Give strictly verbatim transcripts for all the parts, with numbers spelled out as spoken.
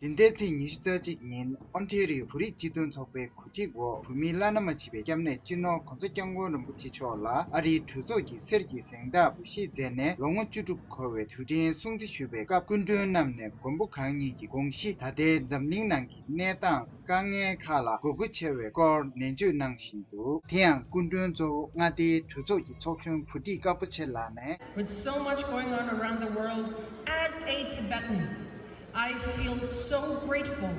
འདི་ཟླའི་ཚེས་ཉི་ཤུ་རྩ་གཅིག་ཉིན་ཨོན་ཐེ་རི་ཡོ་བོད་རིགས་སྤྱི་མཐུན་ཚོགས་པའི་གོ་སྒྲིག་འོག་བོད་མིའི་བླ་ན་མ་མཆིས་པའི་སྐྱབས་གནས་སྤྱི་ནོར་༸གོང་ས་༸སྐྱབས་མགོན་རིན་པོ་ཆེ་མཆོག་ལ་ཨ་རིའི་གྲོས་ཚོགས་ཀྱི་གསེར་གྱི་གཟེངས་རྟགས་འབུལ་བཞེས་མཛད་ནས་ལོ་ངོ་བཅུ་དྲུག་འཁོར་བའི་དུས་དྲན་སྲུང་བརྩི་ཞུ་བའི་སྐབས། སྐུ་མགྲོན་རྣམས་ནས་མགོན་པོ་གང་ཉིད་ཀྱི་དགོངས་གཞི། ད་ལྟའི་འཛམ་གླིང་ནང་གི་གནས་སྟངས་དཀའ་ངལ་ཁག་ལ་དགོས་མཁོ་ཆེ་བའི་སྐོར་ནན་བརྗོད་གནང་བཞིན་འདུག་དེ་ཡང་སྐུ་མགྲོན་གཙོ་བོ་མངའ་སྡེའི་གྲོས་ཚོགས་ཀྱི་ཚོགས་གཞོན་བུ་ཁྲིད་དཀར་པོ་ཆེ་ལགས་ནས། With so much going on around the world, as a Tibetan, I feel so grateful.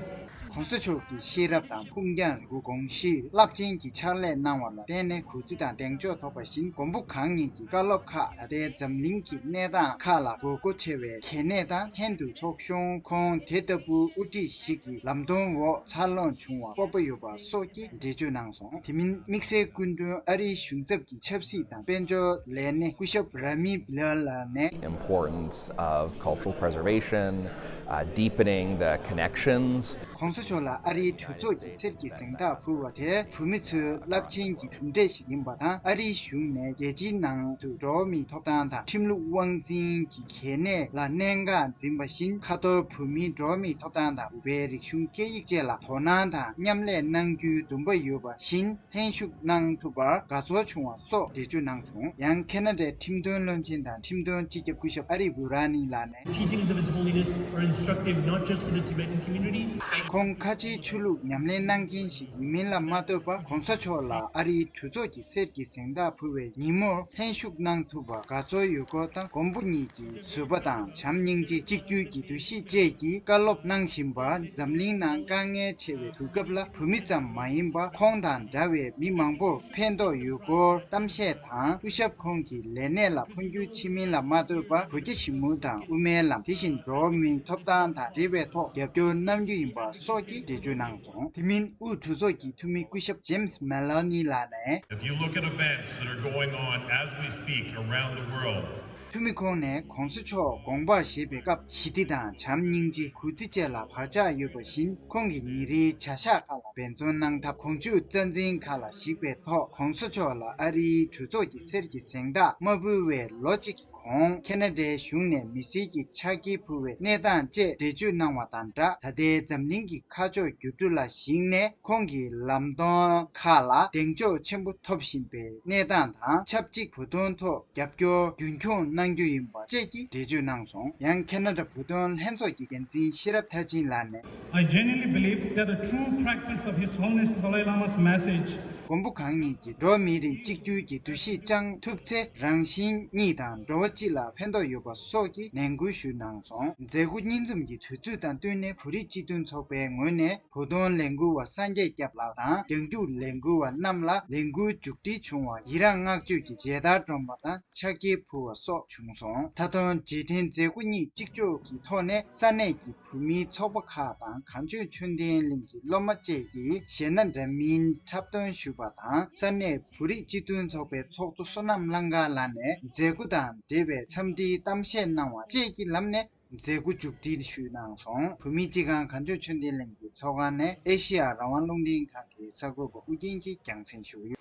གོང་ས་མཆོག་གི་ཤེས་རབ་དང་ཕུགས་རྒྱང་རིང་པོ། དགོངས་གཞི་རླབས་ཆེན་གྱི་ཕྱག་ལས་གནང་བ་ལ་བརྟེན་ནས་གུས་བརྩི་དང་གདེང་འཇོག་ཐོབ་པ་བཞིན། མགོན་པོ་གང་ཉིད་ཀྱི་བཀའ་སློབ་ཁག་ད་ལྟའི་འཛམ་གླིང་གི་གནས་སྟངས་ཁག་ལ་དགོས་མཁོ་ཆེ་བའི་གལ་གནད་དང་ལྷན་དུ་ཚོགས་གཞོན་ཁོང་དེ་ལྟ་བུའི་དབུ་ཁྲིད་ཞིག་གི་ལམ་སྟོན་འོག་འཚར་ལོངས་བྱུང་བར་སྤོབས་པ་ཡོད་པ་སོགས་ཀྱི་འགྲེལ་བརྗོད་གནང་སོང་། དེ་མིན་དམིགས་བསལ་སྐུ་མགྲོན་ཨ་རིའི་གཞུང་ཚབ་ཀྱི་ཆབ་སྲིད་དང་དཔལ་འབྱོར་ལས་སྣེ་སྐུ་ཞབས་ར་མི་བི་ལ་ལགས་ནས། Importance of cultural preservation, uh, deepening the connections. གོང་ས་མཆོག་ལ་ཨ་རིའི་གྲོས་ཚོགས་ཀྱི་གསེར་གྱི་གཟེངས་རྟགས་ཕུལ་བ་དེ་བོད་མི་ཚོའི་རླབས་ཆེན་གྱི་གྲུབ་འབྲས་ཤིག་ཡིན་པ་དང་། ཨ་རིའི་གཞུང་ནས་རྒྱལ་སྤྱིའི་ནང་དུ་འགྲོ་བ་མིའི་ཐོབ་ཐང་དང་ཁྲིམས་ལུགས་དབང་འཛིན་གྱི་གལ་གནད་ལ་གནད་འགག་འཛིན་པ་བཞིན། ཁ་ཐོར་བོད་མིའི་འགྲོ་བ་མིའི་ཐོབ་ཐང་དང་བོད་པའི་རིག་གཞུང་སྐད་ཡིག་བཅས་ལ་དོ་སྣང་དང་མཉམ་ལས་གནང་རྒྱུའི་འདུན་པ་ཡོད་པ་བཞིན། ལྷན་ཞུགས་གནང་ཐུབ་པར་དགའ་ཚོར་བྱུང་བ་སོགས་འགྲེལ་བརྗོད་གནང་བྱུང་། ཡང་ཁེ་ན་ཌའི་ཁྲིམས་དོན་བློན་ཆེན་དང་ཁྲིམས་དོན་སྤྱི་ཁྱབ་སྐུ་ཞབས་ཨ་རི་བུ་ར་ནི་ལགས་ནས། The teachings of His Holiness are instructive not just for the Tibetan community. ཁོང་ཁ་ཆེའི་ཆོས་ལུགས་ཉམས་ལེན་གནང་མཁན་ཞིག་ཡིན་མིན་ལ་མ་ལྟོས་པར། གོང་ས་མཆོག་ལ་ཨ་རིའི་གྲོས་ཚོགས་ཀྱི་གསེར་གྱི་གཟེངས་རྟགས་ཕུལ་བའི་ཉིན་མོར་ལྷན་ཞུགས་གནང་ཐུབ་པར་དགའ་ཚོར་ཡོད་སྐོར་དང་། མགོན་པོ་ཉིད་ཀྱི་བཟོད་པ་དང་བྱམས་སྙིང་རྗེ། གཅིག་གྱུར་གྱི་འདུ་ཤེས་བཅས་ཀྱི་བཀའ་སློབ་གནང་བཞིན་པར། འཛམ་གླིང་ནང་དཀའ་ངལ་ཆེ་བའི་དུས་སྐབས་ལ་བོད་མི་ཙམ་མ་ཡིན་པར་ཁོང་དང་འདྲ་བའི་མི་མང་པོར་ཕན་ཐོགས་ཡོད་སྐོར་གཏམ་བཤད་དང་། སྐུ་ཞབས་ཁོང་གི་ལས་གནས་ལ་འཕོ་འགྱུར་ཕྱིན་མིན་ལ་མ་ལྟོས་པར། བོད་རྒྱ་ཞི་མོལ་དང་དབུ་མའི་ལམ། དེ་བཞིན་འགྲོ་བ་མིའི་ཐོབ་ཐང་དང་འབྲེལ་བའི་ཐོག་རྒྱབ་སྐྱོར་གནང་རྒྱུ་ཡིན་པ་སོགས་ཀྱི་འགྲེལ་བརྗོད་གནང་སོང་། དེ་མིན་དབུས་གྲོས་ཚོགས་ཀྱི་འཐུས་མི་སྐུ་ཞབས་ཇེམ་སི་མེ་ལོ་ནི་ལགས་ནས། If you look at events that are going on as we speak around the world, འཐུས་མི་ཁོང་ནས་གོང་ས་མཆོག་དགོངས་པར་བཞེས་པའི་སྐབས། ཞི་བདེ་དང་བྱམས་སྙིང་རྗེ། གུས་བརྩི་བཅས་ལ་བག་ཆགས་ཡོད་པ་བཞིན། ཁོང་གི་ཉིན་རེའི་བྱ་གཞག་ཁག་ལ་འབད་བརྩོན་གནང་ཐབས། གོང་ཞུས་རྩ་འཛིན་ཁག་ལ་གཞིགས་པའི་ཐོག་གོང་ས་མཆོག་ལ་ཨ་རིའི་གྲོས་ཚོགས་ཀྱི་གསེར་གྱི་གཟེངས་རྟགས་མ་ཕུལ་བའི་ལོ་གཅིག་གི་གོང་། ཁེ་ན་ཌའི་གཞུང་ནས་མི་སེར་གྱི་ཕྱག་འཁྱེར་ཕུལ་བའི་གནས་སྟངས་བཅས་འགྲེལ་བརྗོད་གནང་བ་དང་སྦྲགས། ད་ལྟའི་འཛམ་གླིང་གི་ཁ་ཕྱོགས་འགྱུར་འགྲོས་ལ་གཞིགས་ནས། ཁོང་གི་ལམ་སྟོན་ཁག་ལ་གདེང་འཇོག་ཆེན་པོ་ཐོབ་བཞིན་པའི་གནས་སྟངས་དང་། ཆབས་ཅིག་བོད་དོན་ཐོག་རྒྱབ་སྐྱོར་རྒྱུན་འཁྱོངས་གནང་རྒྱུ་ཡིན་པ་བཅས་ཀྱི་འགྲེལ་བརྗོད་གནང་སོང་། ཡང་ཁེ་ན་ཌ་བོད་དོན་ལྷན་ཚོགས་ཀྱི་འགན་འཛིན་ཤེས་རབ་མཐར་ཕྱིན་ལགས་ནས། I genuinely believe that a true practice of His Holiness the Dalai Lama's message. མགོན་པོ་གང་ཉིད་ཀྱིས་འགྲོ་བ་མིའི་རིགས་གཅིག་གྱུར་གྱི་འདུ་ཤེས་བཅངས་ཐུབ་ཚེ། རང་གཞན་གཉིས་དང་འགྲོ་བ་སྤྱི་ལ་ཕན་ཐོགས་ཡོད་པ་སོགས་ཀྱི་ནན་སྐུལ་ཞུས་གནང་སོང་། མཛད་སྒོ་གཉིས་འཛོམས་ཀྱི་དུས་ཚོད་དང་བསྟུན་ནས་བོད་རིགས་སྤྱི་མཐུན་ཚོགས་པའི་ངོས་ནས། བོད་དོན་ལས་འགུལ་བ་སངས་རྒྱས་སྐྱབས་ལགས་དང་། རྒྱང་རྒྱུག་ལས་འགུལ་བ་རྣམས་ལ་ལས་འགུལ་མཇུག་སྒྲིལ་བྱུང་བར་ཡི་རངས་བསྔགས་བརྗོད་ཀྱི་མཇལ་དར་སྒྲོན་པ་དང་ཕྱག་འཁྱེར་ཕུལ་བ་སོགས་བྱུང་སོང་། མཐའ་དོན་རྗེས་དྲན་མཛད་སྒོ་གཉིས་གཅིག་ལྕོགས་ཀྱི་ཐོག་ནས་ས་གནས་ཀྱི་བོད་མིའི་ཚོགས་པ་ཁག་དང་། གངས་ལྗོངས་ཆོས་ལྡན་གླིང་གི་སློབ་མ་བཅས་ཀྱིས་གཞས་སྣ་འདྲ་མིན་འཁྲབ་སྟོན་ཞུས་པ་དང་། ས་གནས་བོད་རིགས་སྤྱི་མཐུན་ཚོགས་པའི་ཚོགས་གཙོ་བསོད་ནམས་གླང་དཀར་ལགས་ནས་མཛད་སྒོ་དང་འབྲེལ་བའི་འཚམས་འདྲིའི་གཏམ་བཤད་གནང་བ་བཅས་ཀྱི་ལམ་ནས། མཛད་སྒོ་མཇུག་སྒྲིལ་ཞུས་གནང་སོང་། བོད་མིའི་སྤྱི་ཁང་གངས་ལྗོངས་ཆོས་ལྡན་གླིང་གི་ཚོགས་ཁང་ནས་ཨེ་ཤེ་ཡ་རང་དབང་རླུང་འཕྲིན་ཁང་གི་གསར་འགོད་པ་ཨུ་རྒྱན་གྱིས་རྒྱང་སྲིང་ཞུས་ཡོད།